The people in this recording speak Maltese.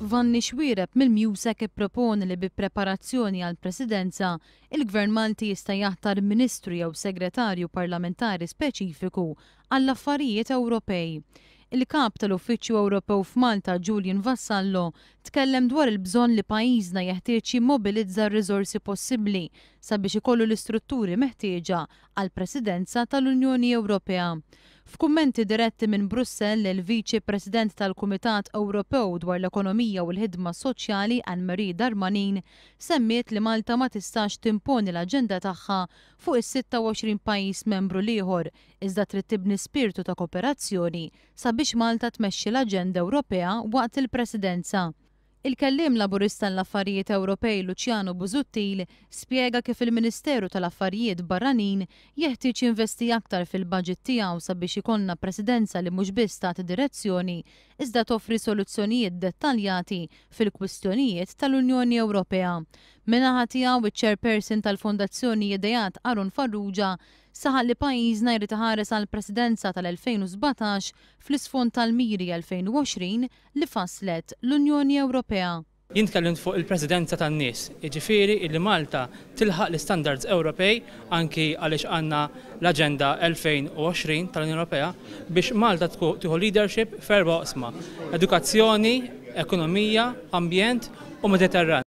Vanni Xuereb mill-MUSEC ipproponi li bi preparazzjoni għall-Presidenza, il-Gvern Malti jista' jaħtar Ministru jew Segretarju Parlamentari speċifiku għall-affarijiet Ewropej. Il-Kap tal-Uffiċċju Ewropew f'Malta Julian Vassallo tkellem dwar il-bżonn li pajjiżna jeħtieġ jimmobilizza r-riżorsi possibbli sabiex ikollu l-istrutturi meħtieġa għall-Presidenza tal-Unjoni Ewropea. F'kummenti diretti minn Brussell, il-Viċi President tal-Kumitat Ewropew dwar l-Ekonomija u l-Ħidma Soċjali Anne-Marie Darmanin semmiet li Malta ma tistax timponi l-aġenda tagħha fuq is-26 pajjiż membru l-ieħor iżda trid tibni spirtu ta' koperazzjoni sabiex Malta tmexxi l-aġenda Ewropea waqt il-Presidenza. Il-Kelliem Laburista għall-Affarijiet Ewropej Luciano Busuttil spjega kif il-Ministeru tal-Affarijiet Barranin jeħtieġ jinvesti aktar fil-baġit tiegħu sabiex ikollna Presidenza li mhux biss tagħti direzzjoni iżda toffri soluzzjonijiet dettaljati fil-kwistjonijiet tal-Unjoni Ewropea. Min-naħa tiegħu, iċ-Chairperson tal-Fondazzjoni Ideat Aaron Farrugia saħaq li pajjiżna jrid iħares għall-Presidenza tal-2017 fl-isfond tal-miri 2020 li fasslet l-Unjoni Ewropea. Jien tkellimt fuq il-Presidenza tan-nies, jiġifieri illi Malta tilħaq l-istandards Ewropej anki għaliex għandna l-Aġenda 2020 tal-Unjoni Ewropea biex Malta tieħu leadership f'erba' oqsma, edukazzjoni, ekonomija, ambjent u Mediterran.